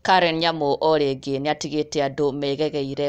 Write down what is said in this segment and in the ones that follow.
Karen Nyamu o rĩngĩ nĩatigĩte andũ megegeire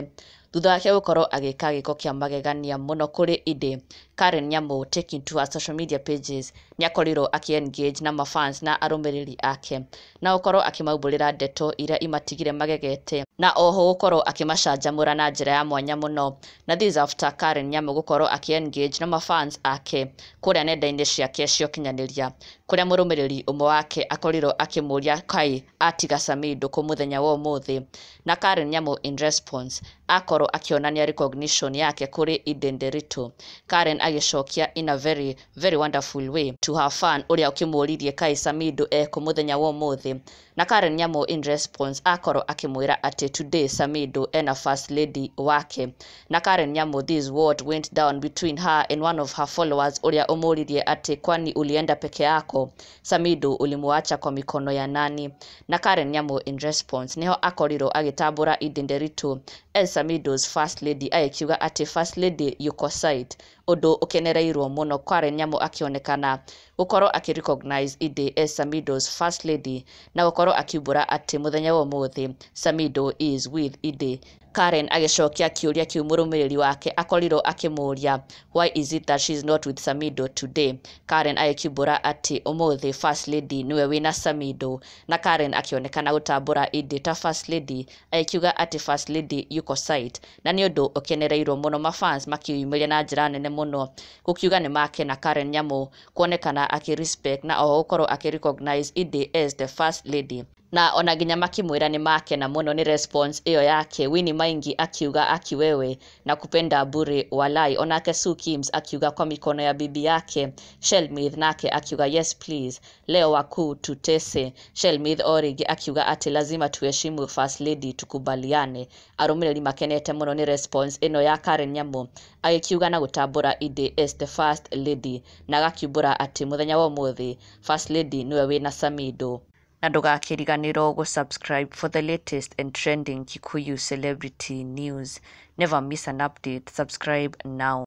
thutha wake gũkorwo agĩka gĩko kĩa magegania mũno kũrĩ Edday. Karen Nyamu taking to her social media pages nĩakorirwo akĩ engage na mafans na arũmĩrĩri ake na gũkorwo akĩmaumbũrĩra ndeto iria imatigire magegete na oho gũkorwo akĩmacanjamũra na njĩra ya mwanya mũno. Na this is after Karen Nyamu gũkorwo akĩ engage na mafans ake kũrĩa nenda-inĩ ciake cia ũkinyanĩria, kũrĩa mũrũmĩrĩri ũmwe wake akorirwo akĩmũria kaĩ atiga Samidoh kũ mũthenya wa ũmũthĩ, na Karen Nyamu in response akorwo akĩonania recognition yake kũrĩ Edday Nderitu. Karen agĩcokia in a very very wonderful way to her fan ũrĩa ũkĩmũririe kaĩ Samidoh ekũ mũthenya wa ũmũthĩ, na Karen Nyamu in response akorwo akĩmwĩra atĩ today Samidoh ena first lady wake. Na Karen Nyamu, this is what went down between her and one of her followers ũrĩa ũmũririe atĩ kwani ulienda peke yako, Samidoh ulimuacha kwa mikono ya nani? Na Karen Nyamu in response niho akorirwo agĩtambũra Edday Nderitu as Samidoh's first lady, agĩkiuga atĩ first lady yuko site, ũndũ ũkenereirwo mũno. Karen Nyamu akĩonekana gũkorwo akĩ recognize Edday as Samidoh's first lady na gũkorwo akiumbũra atĩ mũthenya wa ũmũthĩ Samidoh is with Edday. Karen agĩcokia kĩũria kĩu mũrũmĩrĩri wake akorirwo akĩmũria why is it that she is not with Samidoh today. Karen agĩkiumbũra atĩ ũmũthĩ first lady nĩwe wĩna Samidoh, na Karen akĩonekana gũtambũra Edday ta first lady agĩkiuga atĩ first lady yuko site, na nĩ ũndũ ũkenereirwo mũno mafans makĩyumĩria na njĩra nene mũno gũkiuga nĩ makena Karen Nyamu kuonekana akĩ respect na oho gũkorwo akĩ recognize Edday as the first lady, na ona nginya makĩmwĩra nĩ makena mũno nĩ response ĩyo yake. Winnie Maingi akiuga akiwewe na kupenda bure walai. Onake Sue Kims akiuga kwa mikono ya bibi yake. Shelmith nake akiuga yes please leo wakuu tutese. Shelmith o rĩngĩ akiuga atĩ lazima tuheshimu first lady tukubaliane. Arũmĩrĩri makenete mũno nĩ response ĩno ya Karen Nyamu agĩkiuga na gũtambũra Edday as the first lady na agakiumbũra atĩ mũthenya wa ũmũthĩ first lady nĩwe wĩna Samidoh. Na ndũgakĩriganĩrwo gũ-subscribe for the latest and trending Kikuyu celebrity news. Never miss an update. Subscribe now.